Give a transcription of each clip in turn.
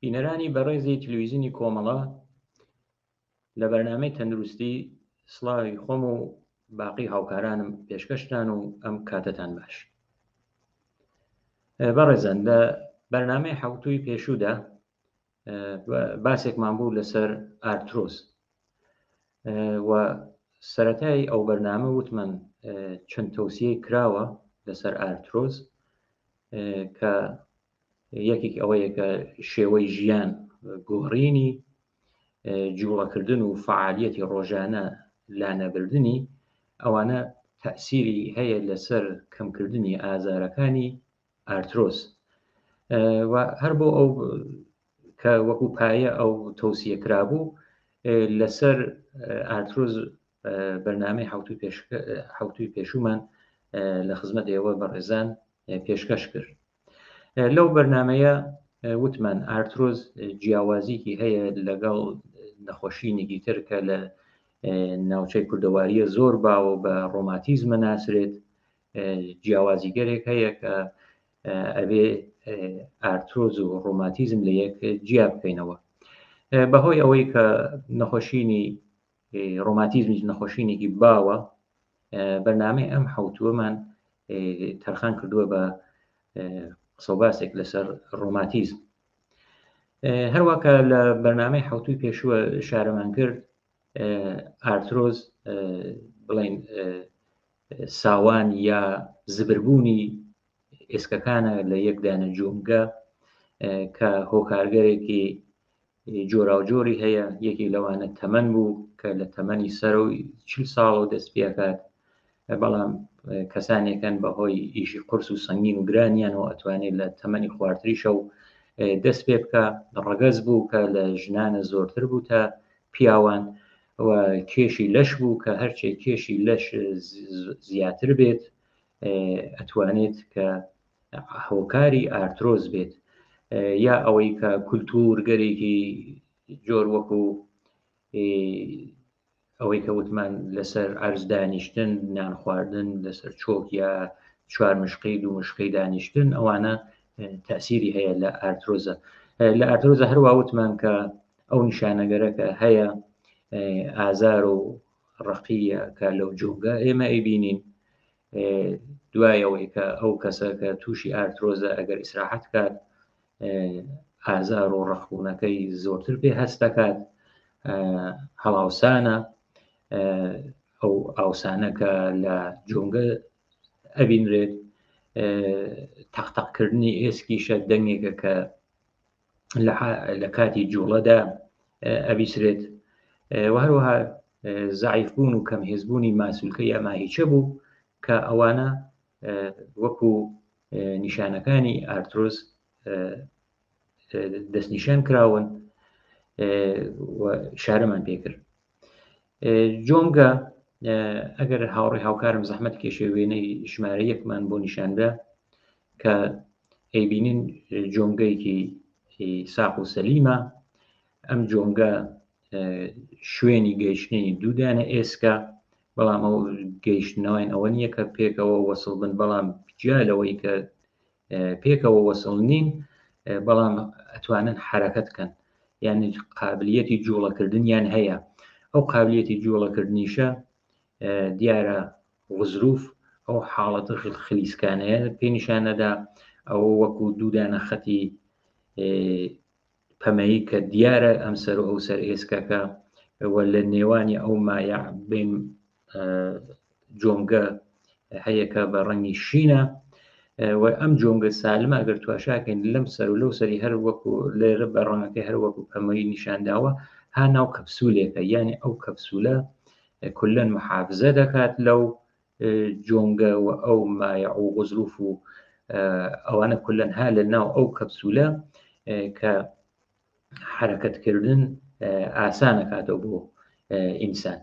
بینەرانی بەڕێزی تلویزیونی کۆمەڵە لە بەرنامەی تەندروستی سڵاوی خۆم و باقی هاوکارانم پێشکەشتان و ئەم کاتەتان باش. بەڕێزان لە بەرنامەی حەوتووی پێشوودا باسێکمان بوو لەسەر ئارترۆز و سەتای ئەو بەرنامە وتمان چەند تەوسیەی کراوە لەسەر ئارترۆز کە یەکێک ئەوەیە کە شێوەی ژیان گۆڕینی جوڵەکردن و فعالیەتی ڕۆژانە لانەبردنی ئەوانە تەسیری هەیە لەسەر کەمکردنی ئازارەکانی ئارترۆز و هەر بۆ ئەو کە وەکو پایە ئەو تەوسیە کرابوو لەسەر ئارترۆز بەرنامەی حوتوی پێشومان لە خزمەت ئێوە بەڕێزان پێشکەش کرد لەو بەرنمەیە وتمان ئارترۆز جیاوازیکی هەیە لەگەڵ نەخۆشینێکی تر کە لە ناوچەی کوردەواریە زۆر باوە بە ڕۆماتیزمە ناسرێت جیاوازیگەرێک هەیە کە ئەبێ ئارترۆز و ڕۆماتیزم لە یەک جیا بکەینەوە بەهۆی ئەوەی کە نەخۆشینی ڕۆماتیزمیش نەخۆشینێکی باوە بەرنامەی ئەم حوتووەمان تەرخان کردووە بە قسەباسێک لەسەر ڕۆماتیزم هەروەکە لە بەرنامەی حوتوی پێشووە شارەمان کرد ئارترۆز بڵین ساوان یا زبربوونی ئێسکەکانە لە یەک دانە جومگە کە هۆکارگەرێکی جۆراوجۆری هەیە یەکی لەوانە تەمەن بوو کە لە تەمەنی سەرەوەی چل ساڵەوە دەست پێکات بەڵام کەسانێکن بەهۆی ئیشی قورس و سەنگین و گرانیانەوە ئەتوانێت لە تەمەنی خوارتریشە و دەست پێ بکە ڕەگەز بوو کە لە ژنانە زۆرتر بوو تا پیاوان و کێشی لەش بوو کە هەرچێک کێشی لەش زیاتر بێت ئەتوانێت کە هۆکاری ئارترۆز بێت یا ئەوەی کە کولتوورگەرێکی جۆر وەکو ئەوەی کە وتمان لەسەر عەرز دانیشتن نان خواردن لەسەر چۆک یا چوار مشقی دوو مشقی دانیشتن ئەوانە تەسیری هەیە لە ئارترۆزە لە ئارترۆزە هەروە وتمان کە ئەو نیشانەگەرە کە هەیە ئازار و ڕقیە کە لەو جومگە ئێمە ئەیبینین دوای ئەوەی کە ئەو کەسە کە تووشی ئارترۆزە ئەگەر ئیسراحەت کات ئازار و ڕەقبوونەکەی زۆرتر پێ هەست دەکات هەڵاوسانە ئەو ئاوسانە کە لە جۆنگە ئەبینرێت تەقتەقکردنی ئێسکیشە دەنگێکە کە لە کاتی جوڵەدا ئەبیسرێت و هەروەها زعیف بوون و کەم هێزبوونی ماسولکە یا ماهیچە بوو کە ئەوانە وەکو نیشانەکانی ئارترۆز دەستنیشان کراون و شارەمان پێکرد جۆنگە ئەگەر هاوڕێ هاوکارم زەحمەت کێشێ وێنەی ژمارە یەکمان بۆ نیشاندا کە ئەیبینین جۆنگەیەکی ساق و سەلیمە ئەم جۆنگە شوێنی گەیشتنی دوودانە ئێسکە بەڵام ئەو گەیشتنەوەیان ئەوە نییە کە پێکەوە وەسڵ بن بەڵام جیا لەوەی کە پێکەوە وەسڵ نین بەڵام ئەتوانن حرەکەت کەن یعنی قابلیەتی جوڵەکردنیان هەیە ئەو قابلیەتی جوڵەکردنیشە دیارە غزروف ئەو حاڵەتە خلیسکانەیە پێ نیشانەدا ئەوە وەکو دوودانە خەتی پەمەیی کە دیارە ئەم سەر و ئەو سەر ئێسکەکە و لە نێوانی ئەو مایع بین جۆمگە هەیە کە بە ڕەنگی شینە و ئەم جۆنگە سالمە ئەگەر تواشاکەین لەم سەر و لەو سەری هەر وەکو لێرە بە ڕەنگەکەی هەر وەکو پەمەیی نیشانداوە ها ناو کەپسولێکە یعنی ئەو کەپسولە کلەن محافزە دەکات لەو جۆنگە و ئەو مایع و غزروف و ئەوانە کلەن ها لە ناو ئەو کەپسولە کە حرەکەتکردن ئاسانەکاتەوە بۆ ئینسان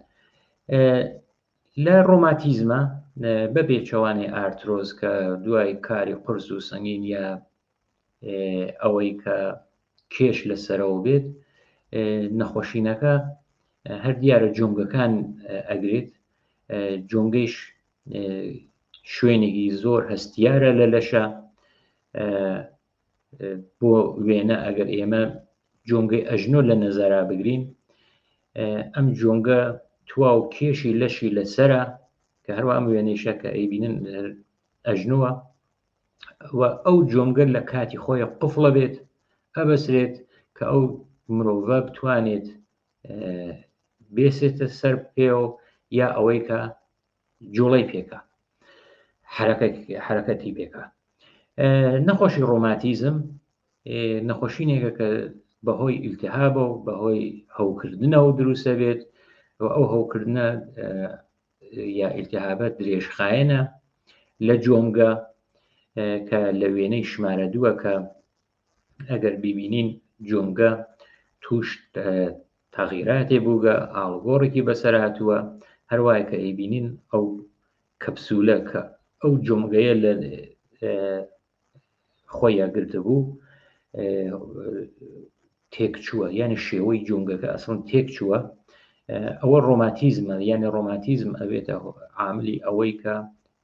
لە ڕۆماتیزمە بە بێچەوانەی ئارترۆز کە دوای کاری قورس و سەنگین یا ئەوەی کە کێش لەسەرەوە بێت نەخۆشینەکە هەر دیارە جۆنگەکان ئەگرێت جۆنگەیش شوێنێکی زۆر هەستیارە لە لەشە بۆ وێنە ئەگەر ئێمە جۆنگەی ئەژنۆ لە نەزەرا بگرین ئەم جۆنگە تواو کێشی لەشی لەسرە کە هەروە ئەم وێنەیشە کە ئەیبینن ئەژنووە و ئەو جۆنگە لە کاتی خۆی قفڵە بێت ئەبەسرێت کە ئەو مرۆڤە بتوانێت بێسێتە سەر پێ و یا ئەوەی کە جوڵەی پێکا حرەکەتی پێکا. نەخۆشی ڕۆماتیزم نەخۆشینێکە کە بەهۆی ئیلتهابە و بەهۆی هەوکردنەوە دروستە بێت و ئەو هەوکردنە یا ئیلتهابە درێژخایەنە لە جۆمگە کە لە وێنەی شمارە دووە کە ئەگەر بیبینین جۆمگە توش تەغیراتێ بووگە ئاڵگۆڕێکی بەسەر هاتووە هەروایە کە ئەیبینین ئەو کەپسولە کە ئەو جۆمگەیە لە خۆیان گرتبوو تێکچووە یعنی شێوەی جۆنگەکە ئەسڵن تێکچووە ئەوە ڕۆماتیزمە یعنی ڕۆماتیزم ئەبێتە عاملی ئەوەی کە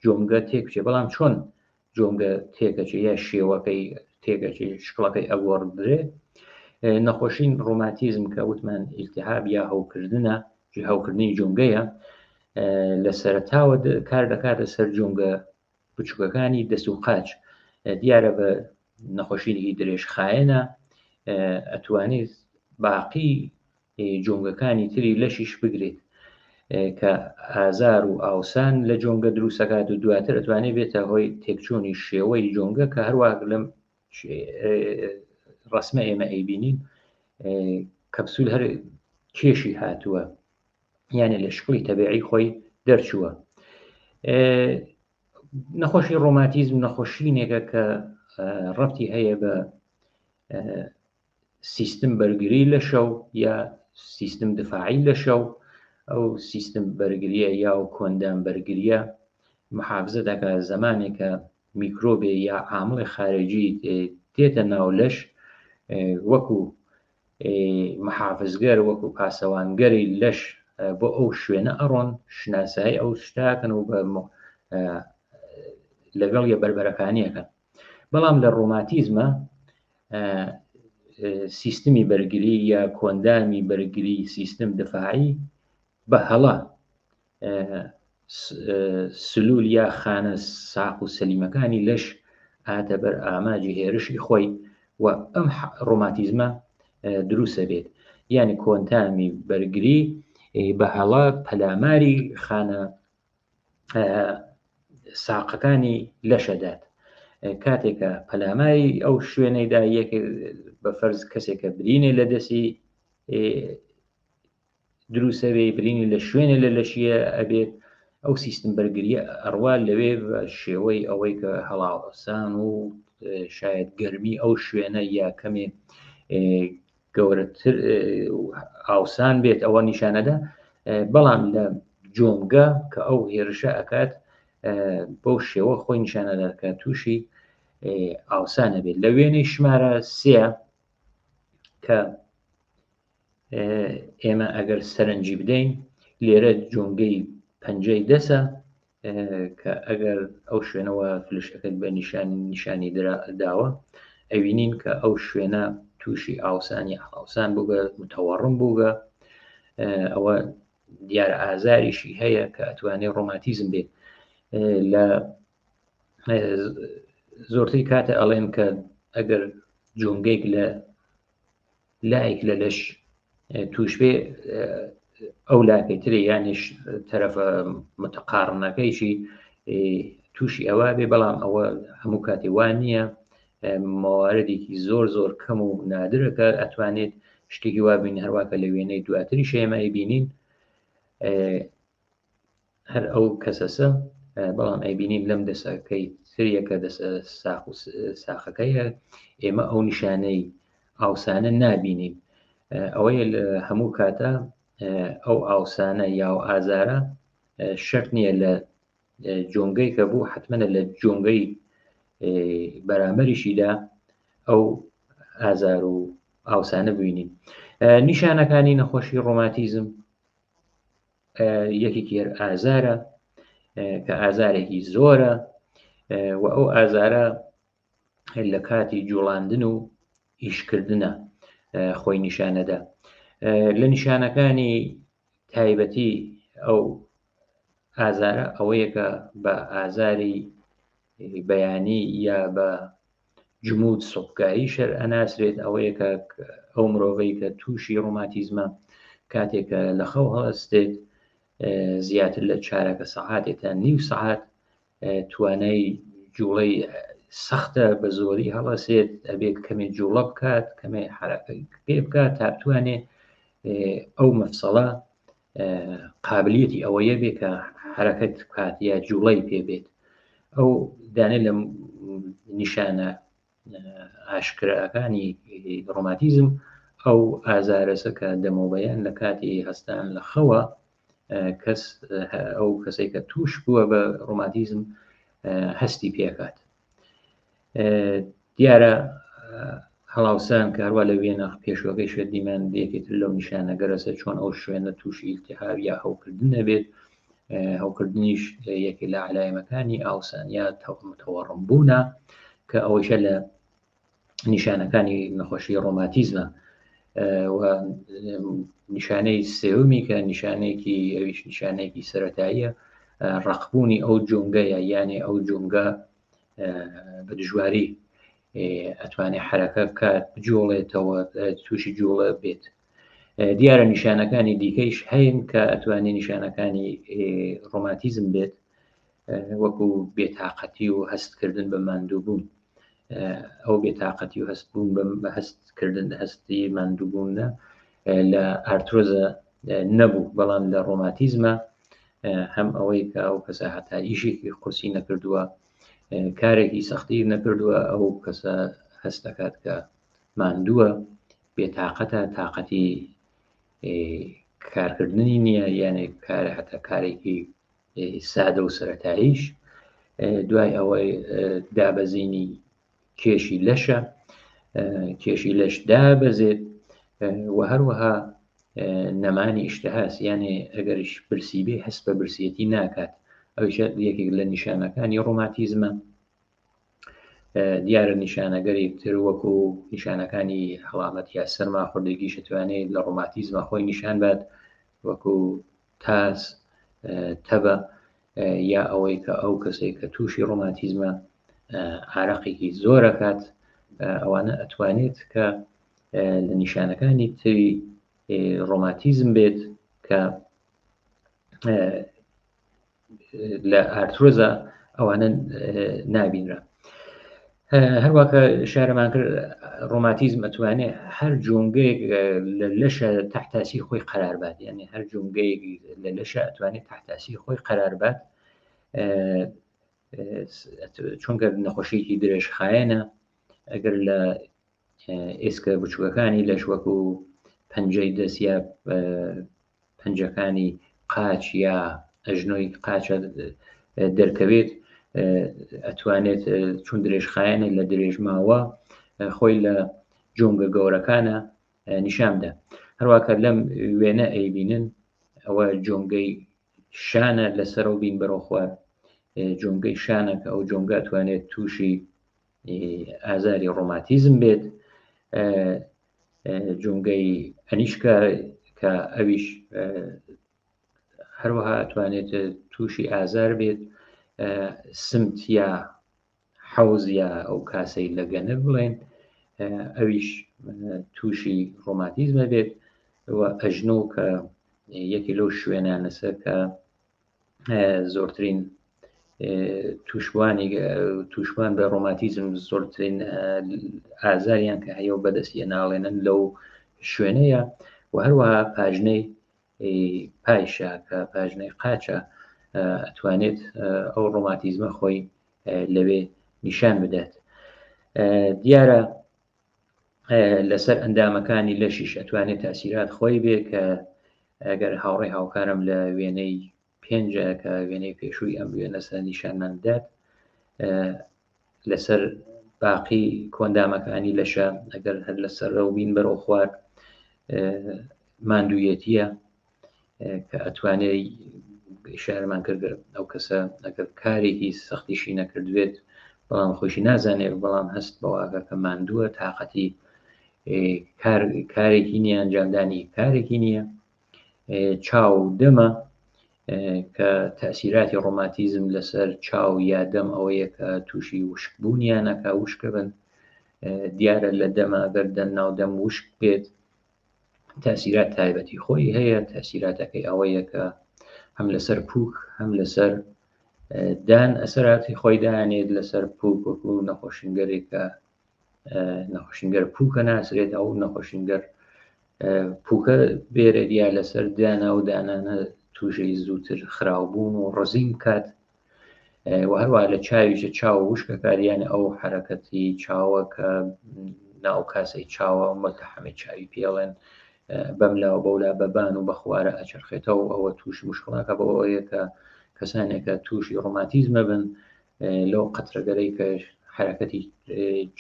جۆنگە تێکچێ بەڵام چۆن جۆنگە تێکەچێ یا شێوەکەی تێکەچێ شکڵەکەی ئەگۆڕدرێ نەخۆشین ڕۆماتیزم کە وتمان ئیلتهاب یا هەوکردنە هەوکردنی جۆنگەیە لە سەرەتاوە کار دەکاتە سەر جۆنگە بچووکەکانی دەست و قاچ دیارە بە نەخۆشینێکی درێژخایەنە ئەتوانێت باقی جۆنگەکانی تری لەشیش بگرێت کە ئازار و ئاوسان لە جۆنگە دروستەکات و دواتر ئەتوانێت بێتە هۆی تێکچوونی شێوەی جۆنگە کە هەروە لەم ڕسمە ئێمە ئەیبینین کەپسول هەر کێشی هاتووە یانە لە شکڵی تەبیعی خۆی دەرچووە. نەخۆشی ڕۆماتیزم نەخۆشینێکە کە ڕەتی هەیە بە سیستم بەرگری لە شەو یا سیستم دفاعی لە شەو ئەو سیستم بەرگریە یا و کۆندام بەرگریە محافزە دەکا زمانێکە میکرۆبێ یا عامڵی خارجی دێتە ناو لەش وەکو محافزگەر وەکو پاسەوانگەری لەش بۆ ئەو شوێنە ئەڕۆن شناسایی ئەو شتاکەن و بە لەگەڵ یە بەربەرەکانیەکەن بەڵام لە ڕۆماتیزمە سیستمی بەرگری یا کۆندامی بەرگری سیستم دفاعی بە هەڵە سلول یا خانە ساق و سەلیمەکانی لەش ئاتە بەر ئاماجی هێرشی خۆی و ئەم ڕۆماتیزمە دروستە بێت یعنی کۆنتامی بەرگری بە هەڵە پەلاماری خانە ساقەکانی لەشەدات کاتێکە پەلاماری ئەو شوێنەیدا یەک بە فەرز کەسێکە برینێ لە دەستی دروسەوێ برینی لە شوێنێ لە لەشیە ئەبێت ئەو سیستم بەرگریە ئەڕوا لەوێ بە شێوەی ئەوەی کە هەڵاوسان و شاید گەرمی ئەو شوێنە یا کەمێ گەورەتر ئاوسان بێت ئەوە نیشانەدا بەڵام لە جۆمگە کە ئەو هێرشە ئەکات بەو شێوە خۆی نیشانەدا کە تووشی ئاوسانە بێت لە وێنەی ژمارە سێ کە ئێمە ئەگەر سەرنجی بدەین لێرە جۆنگەی پەنجەی دەسە کە ئەگەر ئەو شوێنەوە فلشەکەت بە نیشان نیشانی داوە ئەوینین کە ئەو شوێنە تووشی ئاوسانی ئاوسان بووگە متەوەڕم بووگە ئەوە دیارە ئازاریشی هەیە کە ئەتوانێت ڕۆماتیزم بێت لە زۆرتری کاتە ئەڵێن کە ئەگەر جۆنگەیەک لە لایەک لە لەش توش بێ ئەو لاکەی تری یانیش تەرەفە متقاڕنەکەیشی تووشی ئەوە بێ بەڵام ئەوە هەموو کاتی وان نییە مواردێکی زۆر زۆر کەم و نادرەکە ئەتوانێت شتێکی وابین هەروواکە لە وێنەی دواتری شێمە ئەیبینین هەر ئەو کەسەسە بەڵام ئەیبینین لەم دەسەکەی تریەکە دەسە ساق و ساقەکەیە ئێمە ئەو نیشانەی ئاوسانە نابینین ئەوەیە لە هەموو کاتە ئەو ئاوسانە یا و ئازارە شەرت نییە لە جۆنگەی کە بوو حتممەە لە جۆنگەی بەرامبەریشیدا ئەو ئازار و ئاوسانە ببینین نیشانەکانی نەخۆشی ڕۆماتیزم یەکێکی هەر ئازارە کە ئازارێکی زۆرە و ئەو ئازارە لە کاتی جوڵاندن و ئیشکردنە. خۆی نیشانەدا. لە نیشانەکانی تایبەتی ئەو ئازارە ئەوەیە کە بە ئازاری بەیانی یا بە جمود سوبگاهی شەر ئەناسرێت، ئەوەیە کە ئەو مرۆڤەی کە تووشی ڕۆماتیزمە کاتێک کە لە خەو هەڵەستێت زیاتر لە چارەکە سەعاتێ تا نیو سەعات توانای جوڵەی سەختە، بە زۆری هەڵەسێت، ئەبێت کەمێ جوڵە بکات، کەمێ حرەکە پێ بکات تا بتوانێت ئەو مەفسەڵە قابلیەتی ئەوەیە بێ کە حرەکەت بکات یا جوڵەی پێ بێت. ئەو دانێ لە نیشانە ئاشکراکانی ڕۆماتیزم ئەو ئازارەسە کە دەمەوبەیان لە کاتی هەستان لە خەوە کەس ئەو کەسێک کە توش بووە بە ڕۆماتیزم هەستی پێکات. دیارە هەڵاوسان کە هەروە لە وێنە پێشوەکەی شوێت دیمان یەکێتر لەو نیشانە گەرەسە چۆن ئەو شوێنە تووشی ئیلتیهاب یا هەوکردن نەبێت. هەوکردنیش یەکێ لە علایمەکانی ئاوسان یا متەوەڕم بوونە کە ئەوەیشە لە نیشانەکانی نەخۆشی ڕۆماتیزمە. و نیشانەی سێومی کە نیشانەیەکی ئەویش نیشانەیەکی سەتاییە ڕقبوونی ئەو جونگەیە، یانێ ئەو جونگە بە دژواری ئەتوانێت حرەکە بکات، بجوڵێتەوە، تووشی جوڵە بێت. دیارە نیشانەکانی دیکەیش هەین کە ئەتوانێت نیشانەکانی ڕۆماتیزم بێت، وەکو بێتاقەتی و هەستکردن بە ماندووبوون. ئەو بێتاقەتی و هەستبوون بە هەستکردن هەستی ماندووبوونە لە ئارترۆزە نەبوو، بەڵام لە ڕۆماتیزمە هەم ئەوەی کە ئەو کەسە هەتا ئیشێکی قورسی نەکردووە، کارێکی سەختی نەکردووە، ئەو کەسە هەست دەکات کە ماندووە، بێتاقەتە، تاقەتی کارکردنی نییە، یانێ کار هەتا کارێکی سادە و سەتاییش. دوای ئەوەی دابەزینی کێشی لەشە، کێشی لەش دابەزێت و هەروەها نەمانی ئیشتهاس، یانێ ئەگەریش برسی بێ هەست بە برسیەتی ناکات، ئەویش یەکێک لە نیشانەکانی ڕۆماتیزمە. دیارە نیشانەگەری تر وەکو نیشانەکانی هەڵامەت یا سەرما خوردێکیش توانێت لە ڕۆماتیزمە خۆی نیشان بات، وەکو تاس، تەبە، یا ئەوەی کە ئەو کەسێک کە تووشی ڕۆماتیزمە ئارەقێکی زۆرەکات، ئەوانە ئەتوانێت کە لە نیشانەکانی تری ڕۆماتیزم بێت کە لە ئارترۆزە ئەوانە نابینرا. هەروەکە شارەمان کرد ڕۆماتیزم ئەتوانێت هەر جۆنگەیەک لە لەشە تحتاسی خۆی قەرار بات، یعنی هەر جۆنگەیەک لە لەشە ئەتوانێت تحتاسی خۆی قەرار بات، چونکە نەخۆشیێکی درێژخایەنە. ئەگەر لە ئێسکە بچووکەکانی لەش وەکو پەنجەی دەست یا پەنجەکانی قاچ یا ئەژنۆی قاچە دەرکەوێت، ئەتوانێت چون درێژخایەنە لە درێژماوە خۆی لە جۆنگە گەورەکانە نیشاندا. هەروواکە لەم وێنە ئەیبینن ئەوە جۆنگەی شانە لەسەرەوە بین بەرەو خوار، جۆنگەی شانە کە ئەو جۆنگە توانێت تووشی ئازاری ڕۆماتیزم بێت. جونگەی ئەنیشکە کە ئەویش هەروەها توانێت تووشی ئازار بێت، سمت یا حەوز یا ئەو کاسەی لە گەنە بڵێن ئەویش تووشی ڕۆماتیزمە بێت. و ئەژنۆ کە یەکی لەو شوێنانەسە کە زۆرترین توشبووانی توشبووان بە ڕۆماتیزم زۆرترین ئازاریان کە هەیە و بەدەستی ناڵێنن لەو شوێنەیە. و هەروەها پاژنەی پایشە کە پاژنەی قاچە ئەتوانێت ئەو ڕۆماتیزمە خۆی لەوێ نیشان بدات. دیارە لەسەر ئەندامەکانی لەشیش ئەتوانێت تاسیرات خۆی بێ کە ئەگەر هاوڕێ هاوکارم لە وێنەی پێنجە کە وێنەی پێشووی ئەم وێنەسە نیشانمان بدات لەسەر باقی کۆندامەکانی لەشە، ئەگەر هەر لەسەر بین بەرەو خوار ماندوویەتیە کە ئەتوانێت ئشارەمان کرد ئەو کەسە ئەگەر کارێکی سەختیشی نەکردوێت بەڵام خۆشی نازانێت، بەڵام هەست بەواگە کە ماندووە، تااقەتی کارێکی نییە ئەنجامدانی کارێکی نییە چاو دەمە کە تەسیراتی ڕۆماتیزم لەسەر چاو یا دەم ئەوەیە کە تووشی وشکبوونیانەکە وشکە بن دیارە لە دەمە ئەگەر دەن ناو دەم وشک بێت تەسیرات تایبەتی خۆی هەیە تەسیراتەکەی ئەوەیە کە هەم لەسەر پوک هەم لەسەر دان ئەسەراتی خۆی دانێت لەسەر پوک وەکو نەخۆشینگەرێکە نەخۆشینگەر پوکە ناسرێت ئەو نەخۆشینگەر پوکە بێرێت یا لەسەر دانا و دانانە تووشی زووتر خراوبوون و ڕزین بکات و هەروە لە چاویشە چاو وشکە کاریانە ئەو حرەکەتی چاوە کە ناو کاسەی چاوە مەتەحەمی چاوی پێڵێن بەم لاوە بەولا بەبان و بەخوارە ئەچەرخێتەوە ئەوە تووشی مشکڵاکە بۆ ئەوەیە کە کەسانێکە تووشی ڕۆماتیزمە بن لەو قەترەگەرەی کە حرەکەتی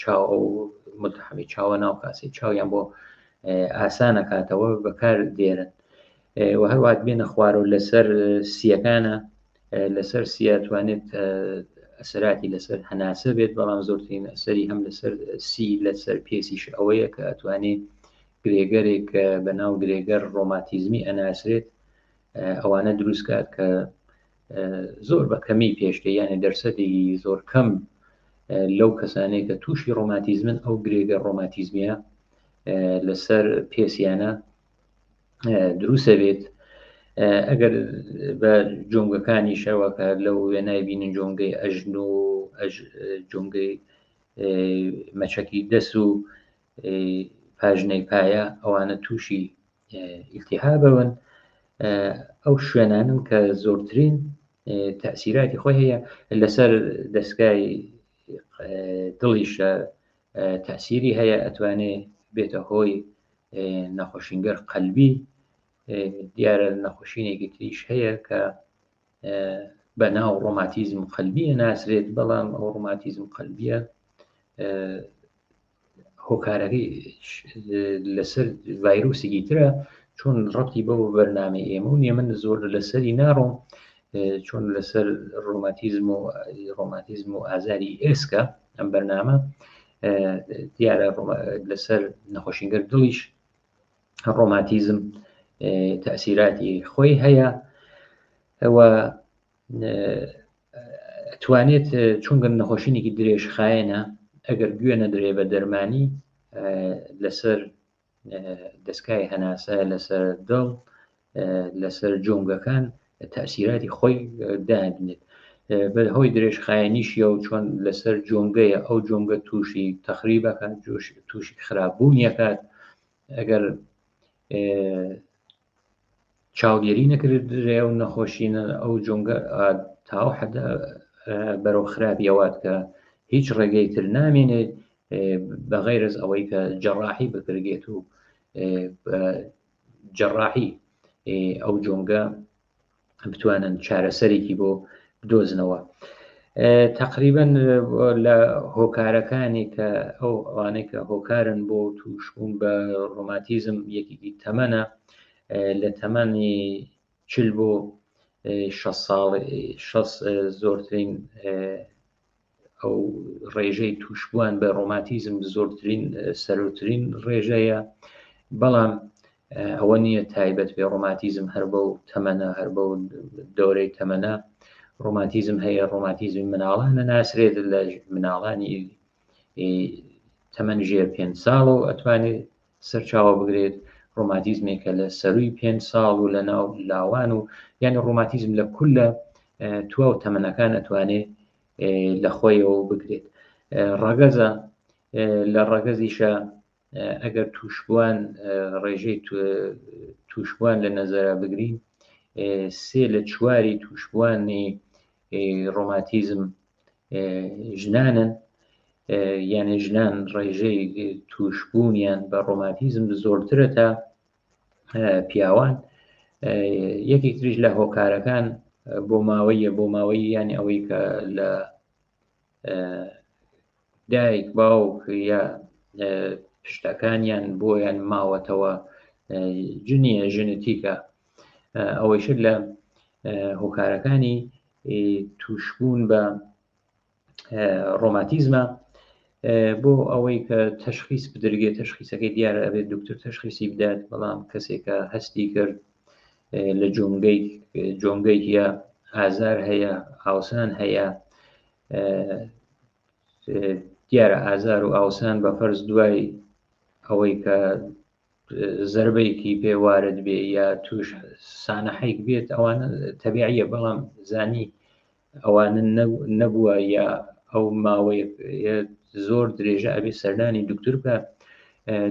چاو ئەو ملتحەمی چاوە ناو کاسی چاویان بۆ ئاسانەکاتەوە بەکار دێرن و هەروات بێنە خوارەوە لەسەر سیەکانە لەسەر سیە توانێت ئەسەراتی لەسەر هەناسە بێت بەڵام زۆرترین ئەسەری هەم لەسەر سی لەسەر پێسیش ئەوەیە کە ئەتوانێت گرێگەرێک بە ناو گرێگەر ڕۆماتیزمی ئەناسرێت ئەوانە دروستکات کە زۆر بە کەمی پێشتێ یانە دەرسەدی زۆر کەم لەو کەسانەی کە تووشی ڕۆماتیزمن ئەو گرێگە ڕۆماتیزمیە لەسەر پێسیانە دروستە بێت ئەگەر بە جۆنگەکانیشەوە کە لەو وێنای بینن جۆنگەی ئەژن و جۆنگەی مەچەکی دەس و پاژنەی پایە ئەوانە تووشی ئیلتیهابەوەن ئەو شوێنانن کە زۆرترین تەسیراتی خۆی هەیە لەسەر دەستگای دڵیشە تەسیری هەیە ئەتوانێ بێتە هۆی نەخۆشینگەر قەلبی دیارە نەخۆشینێکی تریش هەیە کە بە ناو ڕۆماتیزم قەلبیە ناسرێت بەڵام ئەو ڕۆماتیزم قەلبیە هۆکارەکەی لەسەر ڤایرۆسێکی ترە چۆن ڕەتی بەو بەرنامەی ئێمە و نیە من زۆر لەسەری ناڕۆم چۆن لەسەر ڕۆماتیزم و ڕۆماتیزم و ئازاری ئێسکە ئەم بەرنامە دیارە لەسەر نەخۆشینگەر دڵیش ڕۆماتیزم تەسیراتی خۆی هەیە و توانێت چونگە نەخۆشینێکی درێژخایەنە ئەگەر گوێ نەدرێ بە دەرمانی لەسەر دەستکای هەناسە لەسەر دڵ لەسەر جۆنگەکان تەسیراتی خۆی دابنێت بە هۆی درێژخایەنیشیەوە چۆن لەسەر جۆنگەیە ئەو جۆنگە تووشی تەخریبەکە تووشی خراپبوونیەکات ئەگەر چاودێری نەکردرێ و نەخۆشینە ئەو جۆنگە تاو حەدە بەرەو خراپی ئەوات کە هیچ ڕێگەی تر نامێنێت بە غەیرز ئەوەی کە جەڕاحی بکرگێت و جەڕاحی ئەو جۆنگە بتوانن چارەسەرێکی بۆ بدۆزنەوە تقریبا لە هۆکارەکانی کە ئەو ئەوانەی کە هۆکارن بۆ تووشبوون بە ڕۆماتیزم یەکێکی تەمەنە لە تەمەنی چل بۆ 6 ساڵ زۆرترین ئەو ڕێژەی تووشبووان بە ڕۆماتیزم زۆرترین سەروترین ڕێژەیە بەڵام ئەوە نییە تایبەت بێ ڕۆماتیزم هەر بەو تەمەنە هەر بەو دەورەی تەمەنە ڕۆماتیزم هەیە ڕۆماتیزمی مناڵانە ناسرێت لە مناڵانی تەمەن ژێر پێ ساڵ و ئەتوانێت سەرچاوە بگرێت ڕۆماتیزمێکە لە سەروی پێ ساڵ و لە ناو لاوان و یعنی ڕۆماتیزم لە کولە تواو تەمەنەکان ئەتوانێت لە خۆیەوە بگرێت ڕەگەزە لە ڕەگەزیشە ئەگەر تووشبووان ڕێژەی تووشبووان لە نەزەرا بگرین سێ لە چواری تووشبووانی ڕۆماتیزم ژنانن یانێ ژنان ڕێژەی تووشبوونیان بە ڕۆماتیزم زۆرترە تا پیاوان یەکێک تریش لە هۆکارەکان بۆ ماوەیە بۆ ماوەی یانی ئەوەی کە لە دایک باوک یا پشتەکانیان بۆیان ماوەتەوە جنیە ژنتیکە ئەوەیشت لە هۆکارەکانی تووشبوون بە ڕۆماتیزمە. بۆ ئەوەی کە تەشخیس بدرگێ تەشخیسەکەی دیارە ئەبێت دکتۆر تەشخیسی بدات بەڵام کەسێکە هەستی کرد لە جۆنگەی جۆنگەی هەیە ئازار هەیە ئاوسان هەیە دیارە ئازار و ئاوسان بە فەرز دوای ئەوەی کە زەربەیەکی پێ وارد بێ یا توش سانحێک بێت ئەوانە تەبیعیە بەڵام زانی ئەوانە نەبووە یا ئەو ماوەیە زۆر درێژە ئەبێ سەردانی دکتور بکە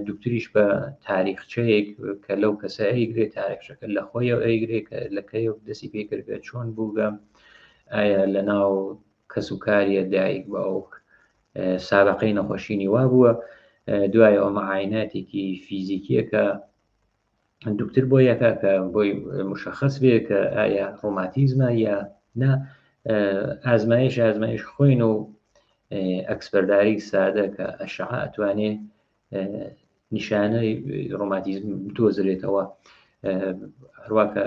دکتریش بە تاریخچەیەک کە لەو کەسە ئەیگرێ تاریخچەکە لە خۆیەوە ئەیگرێ کە لە کەیەوە دەسی پێ کردگە چۆن بووگە ئایا لە ناو کەس و کاریە دایک باوک سابقەی نەخۆشینی وا بووە دوای ئەو معایناتێکی فیزیکیە کە دکتر بۆ یەکە کە بۆی مشخص بێ کە ئایا ڕۆماتیزمە یا نا ئازمایش ئازمایش خۆین و ئەکسپەرداری سادە کە ئەشعە ئەتوانێ نیشانەی ڕۆماتیزم بدۆزرێتەوە هەروواکە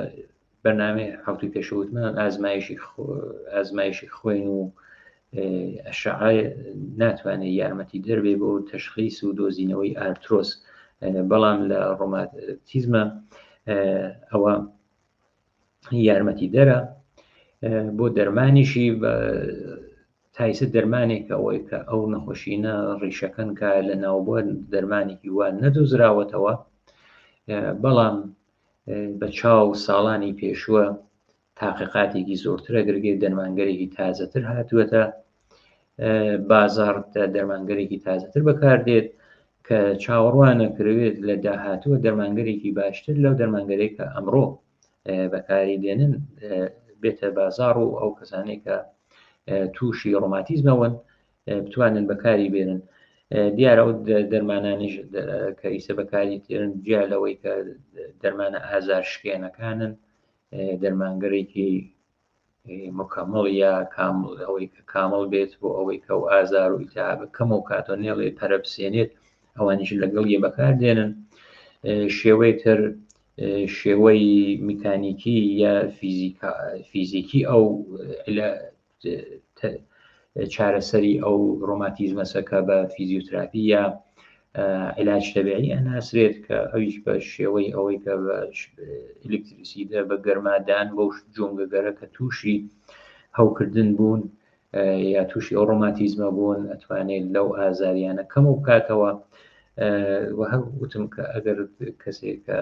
بەرنامەی حوتوی پێشوتمان ئازمایشی ئازمایشی خوێن و ئەشعە ناتوانێت یارمەتی دەربێ بۆ تەشخیص و دۆزینەوەی ئارترۆس بەڵام لە ڕۆماتیزمە ئەوە یارمەتی دەرە بۆ دەرمانیشی تایسە دەرمانێک ئەوەی کە ئەو نەخۆشینە ڕیشەکەن کە لە ناوبووە دەرمانێکی وا نەدۆزراوەتەوە بەڵام بە چاو ساڵانی پێشووە تاقیقاتێکی زۆرترە گرگێ دەرمانگەرێکی تازەتر هاتووەتە بازاڕ دەرمانگەرێکی تازەتر بەکاردێت کە چاوەڕوانە کرێت لە داهاتووە دەرمانگەرێکی باشتر لەو دەرمانگەرێک کە ئەمڕۆ بەکاری دێنن بێتە بازاڕ و ئەو کەسانێک کە تووشی ڕۆماتیزمەوەن بتوانن بەکاری بێنن دیارە ئەو دەرمانانیش کە ئیسە بەکاری تێرن جیا لەوەی کە دەرمانە ئازار شکێنەکانن دەرمانگەرێکی مکەمەڵ یا کامڵ ئەوەی کە کامڵ بێت بۆ ئەوەی کە و ئازار و ئیتیاب کەمەوە کاتۆ نێڵێ پەرە بسێنێت ئەوانیش لەگەڵ یە بەکار دێنن شێوەی تر شێوەی میکانیکی یا فیزیکی ئەو چارەسەری ئەو ڕۆماتیزمەسە کە بە فیزیۆتراپی یا علاج تەبیعی ئەناسرێت کە ئەویش بە شێوەی ئەوەی کە بە ئەلکتریسیدە بە گەرمادان بەو جۆنگەگەرە کە تووشی هەوکردن بوون یا تووشی ئەو ڕۆماتیزمە بوون ئەتوانێت لەو ئازاریانە کەم و بکاتەوە و هەر وتم کە ئەگەر کەسێک کە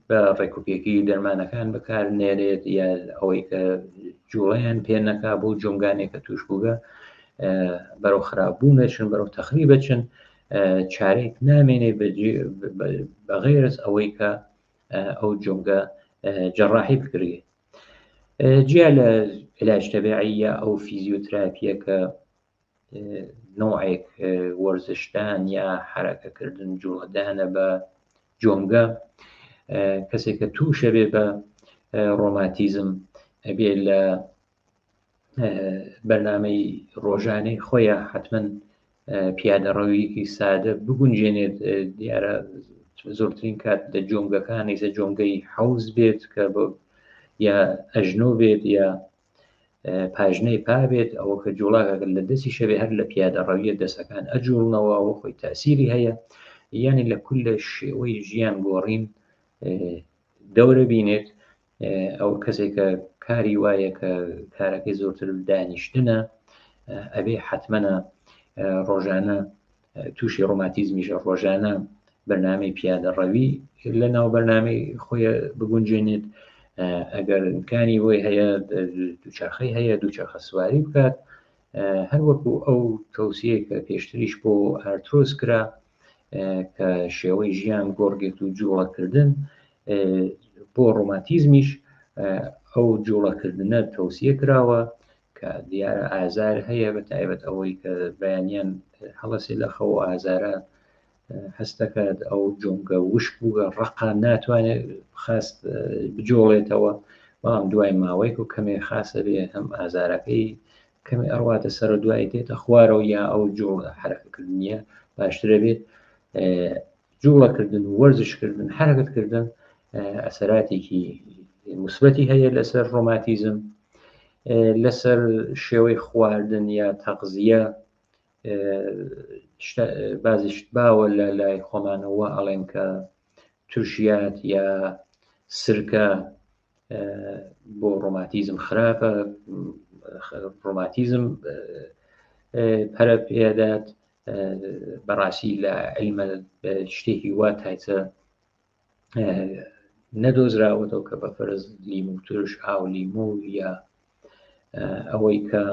بە ڕێکوپێکی دەرمانەکان بەکار نێرێت یا ئەوەی کە جوڵەیان پێ نەکا بۆ جۆنگانێک کە توش بووگە بەرەو خراپبوو نەچن بەرەو تەخری بچن چارێک نامێنێ بەغێرز ئەوەی کە ئەو جۆنگە جەڕاحی بکرێت جیا لە علاج تەبیعی یا ئەو فیزیۆتراپیە کە نەوعێک وەرزشدان یا حرەکەکردن جوڵەدانە بە جۆنگە کەسێک کە تووشە بێ بە ڕۆماتیزم ئەبێ لە بەرنمەی ڕۆژانەی خۆیان حتمما پیادەڕەویەکی سادە بگونجێنێت دیارە زۆرترین کات لە جۆنگەکان ئیسە جۆنگەی حەوز بێت کە یا ئەژنۆ بێت یا پاژنەی پا بێت ئەوە کە جوڵاکە لە دەستی شەوێ هەر لە پیادە ڕەویە دەسەکان ئەجوڵنەوە ئەوە خۆی تاسیری هەیە یعنی لە کول لە شێوەی ژیان گۆڕین دەورە بینێت ئەو کەسێک کە کاری وایە کە کارەکەی زۆرتر دانیشتنە ئەبێ حتممەە ڕۆژانە تووشی ڕۆماتیزمیشە ڕۆژانە بەرنامەی پیادەڕەوی لە ناو بەرنامەی خۆی بگونجێنێت ئەگەر امکانی بۆی هەیە دووچەرخەی هەیە دووچەرخە سواری بکات هەروەکو ئەو تەوسیە کە پێشتریش بۆ ئارترۆس کرا کە شێوەی ژیان گۆڕگێت و جوڵەکردن بۆ ڕۆماتیزمیش ئەو جوڵەکردنە تەوسیە کراوە کە دیارە ئازار هەیە بە تایبەت ئەوەی کە بەیانیان هەڵەسێ لە خەو ئازارە هەستەکات ئەو جۆنگە وشک بووگە ڕقا ناتوانێت خاست بجۆڵێتەوە بەڵام دوای ماوەیەک و کەمێ خاسە بێ هەم ئازارەکەی کەمێ ئەڕواتە سەر و دوای دێتە خوارەوە یا ئەو جوڵ حرەکەکردنیە باشترە بێت جوڵەکردن و وەرزشکردن حرەکەتکردن ئەسەراتێکی مثبەتی هەیە لەسەر ڕۆماتیزم. لەسەر شێوەی خواردن یا تەغزیە بازی شت باوە لە لای خۆمانەوە ئەڵێن کە تورشیات یا سرکە بۆ ڕۆماتیزم خراپە، ڕۆماتیزم پەرە پێدات. بەڕاستی لە علمە شتێکی وا تایچە نەدۆزراوەتەوە کە بە فەرز لیمو ترش ئاو لیمو یا ئەوەی کە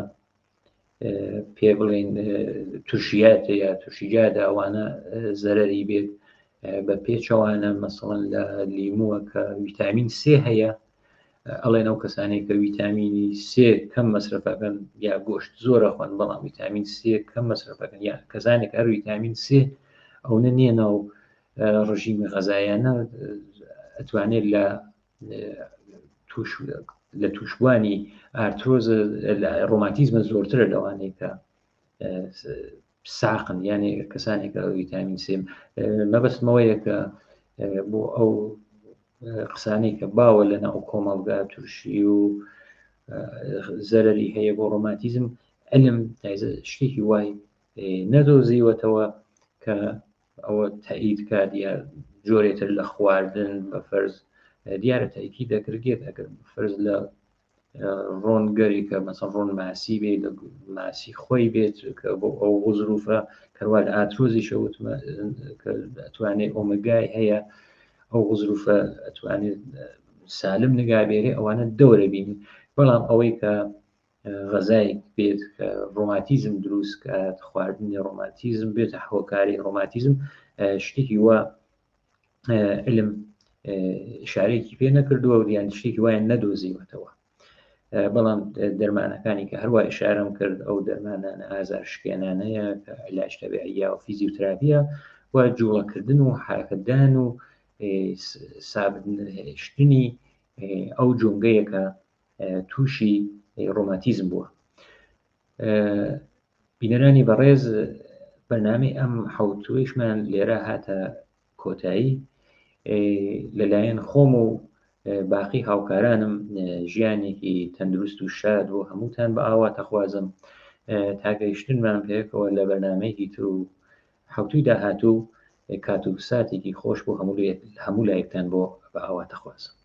پێ بڵێن ترشیات یا ترشیجادە ئەوانە زەرەری بێت. بە پێچەوانە مەسەڵەن لە لیمووە کە ویتامین سێ هەیە، ئەڵێن ئەو کەسانەی کە ویتامینی سێ کەم مەسرەفەکەن یا گۆشت زۆرە خۆن بەڵام ویتامین سێ کەم مەسرەفەکەن یا کەسانێک هەر ویتامین سێ ئەونە نییە ناو ڕژیمی غەزایانە، ئەتوانێت لە توش لە توشبوانی ئارترۆز لە ڕۆماتیزمە زۆرترە لەوانەیە کە ساقن، یعنی کەسانێک کە ویتامین سێ. مەبەستمەوەیە کە بۆ ئەو قسانەی کە باوە لە ناو کۆمەڵگا تورشی و زەرری هەیە بۆ ڕۆماتیزم، علم تایزە شتێکی وای نەدۆزیوەتەوە کە ئەوە تەئید کات یا جۆرێتر لە خواردن بە فەرز دیارە تەئکی دەکرگێت ئەگەر فەرز لە ڕۆنگەری کە مەسەن ڕۆن ماسی بێ لە ماسی خۆی بێت کە بۆ ئەو غزروفە کەوا لە ئاترۆزیشە وتمە کە ئەتوانێت ئۆمەگای هەیە ئەو غزروفە ئەتوانێت سالم نگابێرێ ئەوانە دەورە بینی. بەڵام ئەوەی کە غەزایەک بێت کە ڕۆماتیزم دروست کات، خواردنی ڕۆماتیزم بێتە هۆکاری ڕۆماتیزم، شتێکی وا علم ئشارەیەکی پێ نەکردووە و یان شتێکی وایان نەدۆزیوەتەوە. بەڵام دەرمانەکانی کە هەروە ئشارەم کرد ئەو دەرمانانە ئازار شکێنانەیە کە علاج تەبیعیە و فیزیوتراپیە و جوڵەکردن و حرەکەتدان و سابت هێشتنی ئەو جۆنگەیە کە تووشی ڕۆماتیزم بووە. بینەرانی بەڕێز، بەرنامەی ئەم حوتوەیشمان لێرە هاتە کۆتایی. لەلایەن خۆم و باقی هاوکارانم ژیانێکی تەندروست و شاد بۆ هەمووتان بە ئاواتەخوازم. تا گەیشتنمان پێکەوە لە بەرنامەیەکی تر و حوتوی داهاتوو، کات و ساتێکی خۆش بۆ هەموو لایەکتان بۆ بە ئاواتەخوازم.